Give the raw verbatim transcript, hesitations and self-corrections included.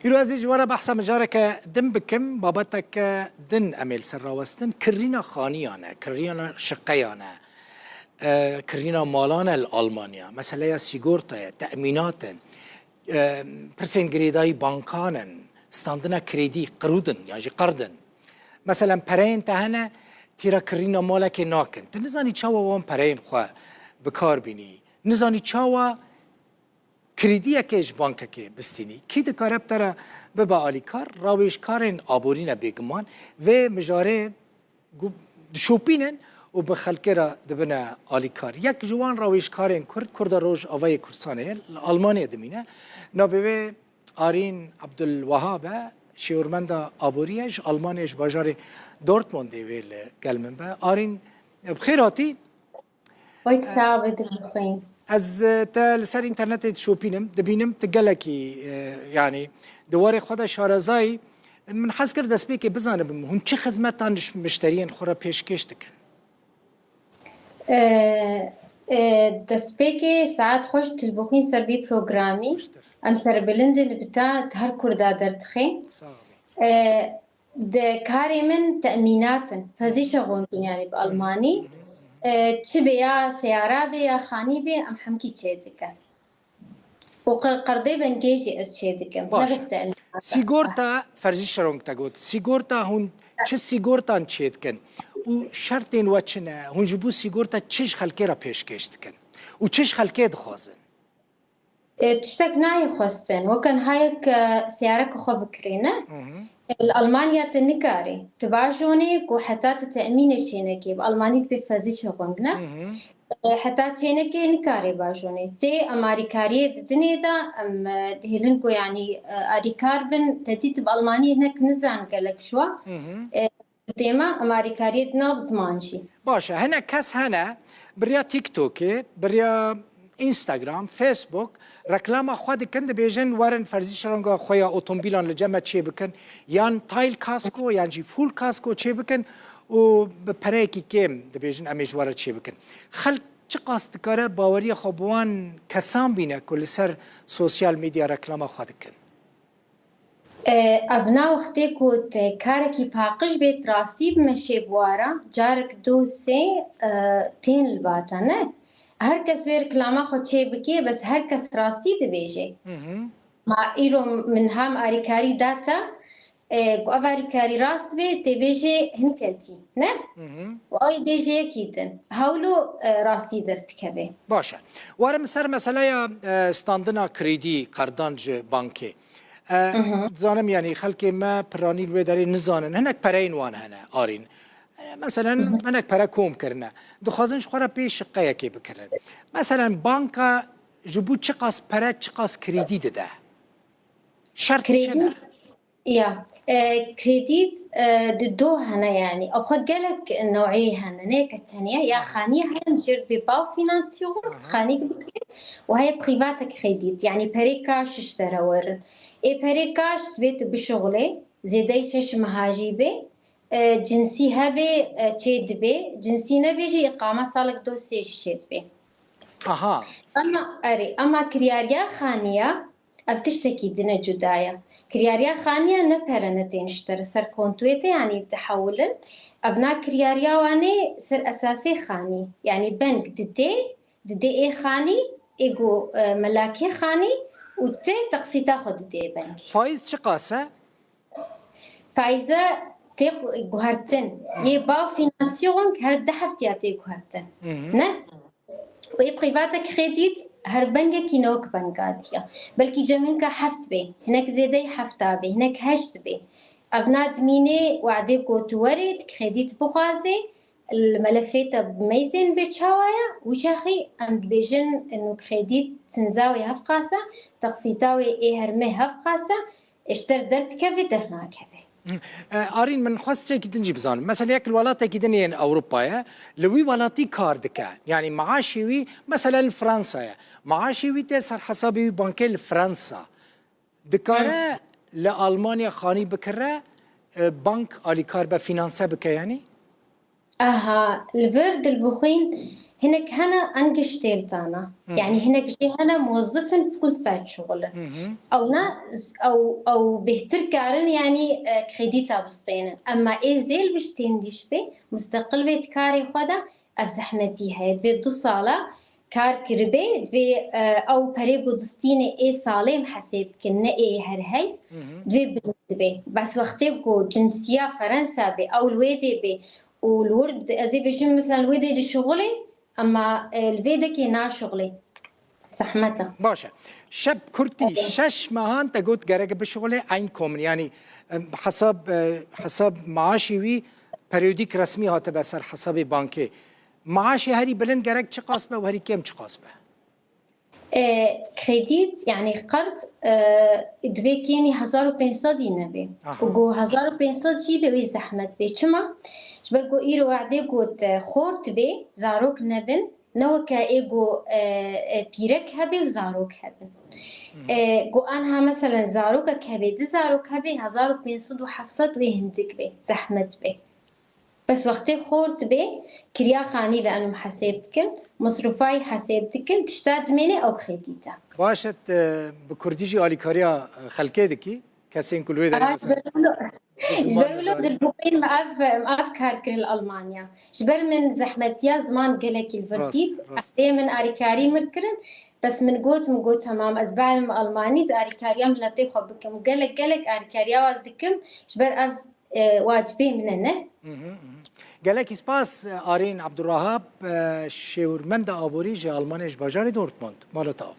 Îro ez ê ji we re behsa mijareke din bikim, babeteke din em ê li ser rawestin. Kirîna xaniyan e, kirîna şiqeyan e, e, kirîna malan e li Almanya. Meseleya sîgortayê, temînat in, e, pirsên girêdayî bankan in, standina krêdî, qirûd in, yan jî qerd in. Meselen pereyên te hene, tîra kirîna malekê nakin. Tu nizanî çawa wan pereyên xwe bi kar bînî. Nizanî çawa krîdiyekê ji bankekê bistînî. Kî dikare bi te re bibe alîkar? Rawêjkarên aborî ne bêguman. Vê mijarê gu-, dişopînin û bi xelkê re dibine alîkar. Yek ji wan rawêjkarên Kurd, Kurda Rojavayê Kurdistanê ye, li Almanyayê dimîne. Navê wê Arîn Abdulwahab e, şêwirmenda aborî ye, ji Almanyayê, ji bajarê Dortmundê wê li gel min be. Arîn, bi xêr hatî. Wek sax be, tu bixwîn. Ez, e, te li ser înternetê dişopînim, dibînim tu gelekî, e, yanî di warê xwe de şarezayî. Min hez kir destpêkê bizanibim, hûn çi xizmetan ji mişteriyên xwe re pêşkêş dikin? E, e, destpêkê saet xweş, tu bixwîn ser vî programî. Xweştir. Em serbilindin bi te, tu her kurda derdixê. Sax bî. E, Di karê min temînat in, Versicherung in, yanî bi almanî. E, çi bê, ya seyara bê, ya xanî bê, em hemkî çêdikin. Û qir-, qerdê bengê jî ez çêdikim. Ne Baş e. Bes temînat e. Sîgorta, Versicherung te got. Sîgorta hûn çi sîgortan çêdikin? Û şertên we çi ne? Hûn ji bo sîgorta çi ji xelkê re pêşkêş dikin? Û çi ji xelkê dixwazin? E, tiştek nayê xwestin. Weke niha yek, e, seyareke xwe bikirêne. Hı hı. E, li Almanya tu nikarî. Tu bajonê ku heta tu temînê çênekê, bi almanî dibê Versicherung, ne? Hı hı. E, heta çênekê nikarê bajonê. Tê em alîkariyê didinê de, em, e, dihêlin ku, yanî, e, alîkar bin, te dît bi almanî hinek nizan gelek ji we. Hı hı. E, Dema em alîkariyê di nav ziman jî. Baş e, hinek kes hene, bi riya TikTokê, bi riya Instagram, Facebook, reklama xwe dikin, dibêjin, werin Versicherunga xwe ya otomobîlan li cem me çê bikin, yan Teilkasko, yan jî full kasko çê bikin û bi pereyekî kêm dibêjin, em ê ji we re çê bikin. Xelk çiqas dikare baweriya xwe bi wan kesan bîne ku li ser sosyal medya reklama xwe dikin? E, ev na wextê ku te karekî paqij bê, tu rastî bi meşê bi wara, carek du sê, e, tên li ba te, ne? Her kes wê reklama xwe çê bike, bes her kes rastî dibêje. Hı hı. Ma îro min ham alîkarî da te, e, ku ev alîkarî rast bê, tê bêjê hin ketî, ne? Hı hı. Û ew ê bêjê yekî din. Hewlo, e, rastî derdikeve. Baş e. Were min ser meseleya, e, standina krîdî, qerdan ji bankê. E, Hı hı. Dizanim, yanî xelkê me piranî li wê derê nizanin. Hinek pereyên wan hene, Arîn. E, meselen, Hı hı. hinek pere kom kirine. Dixwazin ji xwe re pê şiqeyekê bikirin. Meselen, banka ji bo çiqas pere, çiqas krîdî dide? Şert çi ne? Krîdî, ya, e, krîdî, e, di do hene, yanî. Ew xwe gelek neweyê hene, ne yeke tenê. Ya Aha. xanî hene, em jê re dibê Baufinanzierung, Aha. xanîk bikirê. Û heye private krîdî, yanî perê kaş ji te re werin. Ê perê kaş divê tu bişuxulê, zêdeyî şeş meha jî bê, e, cinsî hebe, e, çê dibe, cinsî nebe jî îqame salek du sê jî çê dibe. Aha. Ama, erê, ama kiryariya xaniya, ev tiştekî din e, cuda ye. Kiryariya xaniya ne pere ne tên ji te re ser kontoyê te, yanî dihewilin. Ev na kiryariya wan ê ser esasê xanî. Yanî beng didê, didê ê xanî, ê ku, e, melakê xanî û tê teqsîta xwe didê bengî. Faîz çiqas e? Faîze tê guhertin. Hı. Yê Baufinanzierung her du heftiya tê guhertin. Hı hı. Ne? Û yê private krîdît her bengekî ne wek bengatiya. Belkî cem hinka heft bê, hinek zêdeyî hefta bê, hinek heşt bê. Ev na dimînê wadê ku tu werê, tu krîdît bixwazê, li melefê te meyzên bê çawa ye, wî çaxî em dibêjin, inu krîdît tinza wê hevqas e, teqsîta wê ê hermê hevqas e, ji te re derdikeve, dernakeve. Hı. E, Arîn, min xwest çekî din jî bizanim. Mesela yek li welatekî din yên Ewropa ye, li wî welatî kar dike. Yanî maaşê wî, mesela li Fransa ye. Maaşê wî tê ser hesabê wî bankê li Fransa. Dikare Hı. li Almanya xanî bikire, e, bank alîkar be, fînanse bike yanî? Aha, li vir dilbixwîn, Hinek hene Angestellte ne. Hı hı. Yani hinek jî hene muwezzif in full site şuxul in. Hı hı. Ew ne, ew, ew bêhtir karin yani, e, kredîta bistênin. Emma ê zêl biştên dîş bê, musteqil bê di karê xwe de, ev zehmetî heye. Divê du sala kar kiribê, divê, e, ew perê ku distînê ê salê em hesêb dikin, ne ê her hey, Hı hı. divê bilind bê. Bes wextê ku cinsiya Ferensa bê, ew li wê dê bê û li wir, ez ê bêjim, mesela li wê dê dişuxulê, emma, e, li vê dekê naşuxulê. Zehmet e. Baş e. Şeb Kurtî, Evet. şeş mehan te got gerek bişuxulê Einkommen. Yani, em, hesab, e, hesab maaşê wî periyodîk resmî hatibe ser hesabê bankê. Maaşê herî bilind gerek çiqas be û herî kêm çiqas be? E, kredît, yani qerd, e, divê kêmî hezar û pênc sedî nebe. Aha. Û ku hezar û pênc sed jî be wê zehmet be. Çima? Ji ber ku îro wadê got, e, xort bê, zarok nebin, ne weke ê ku, e, e, pîrek hebe û zarok hebin. Hı hı. E, ku anha meselen zarokek hebe, du zarok hebe, hezar û pênc sed û heft sed wê hindik be, zehmet be. Bes wextê xort bê, kiriya xanî li enû hesêb dikin, mesrûfayî hesêb dikin, tişta dimêne ew kredît e. Baş e, bi kurdî jî alîkariya, e, xelkê dikî, kesên ku li wê derê Aha, ji mesela ber wilo, bi ji ber ziman wilo dizanî. Dilbûqên me ev, me ev kar kirin li Almanya. Ji ber min zehmetiya ziman gelekî li vir Rast, dît. rast. Ev ê min alîkarî mir kirin, bes min got, min got, temam, ez bihelim Almanî, ez alîkariya miletê xwe bikim. Gelek, gelek alîkariya waz dikim, ji ber ev e, wacibê min e, ne? Hı hı, hı hı. Gelekî spas, e, Arîn Abdurahab, e, şêwirmenda aborî ji Almanyayê, ji bajarê Dortmund. Mala te av.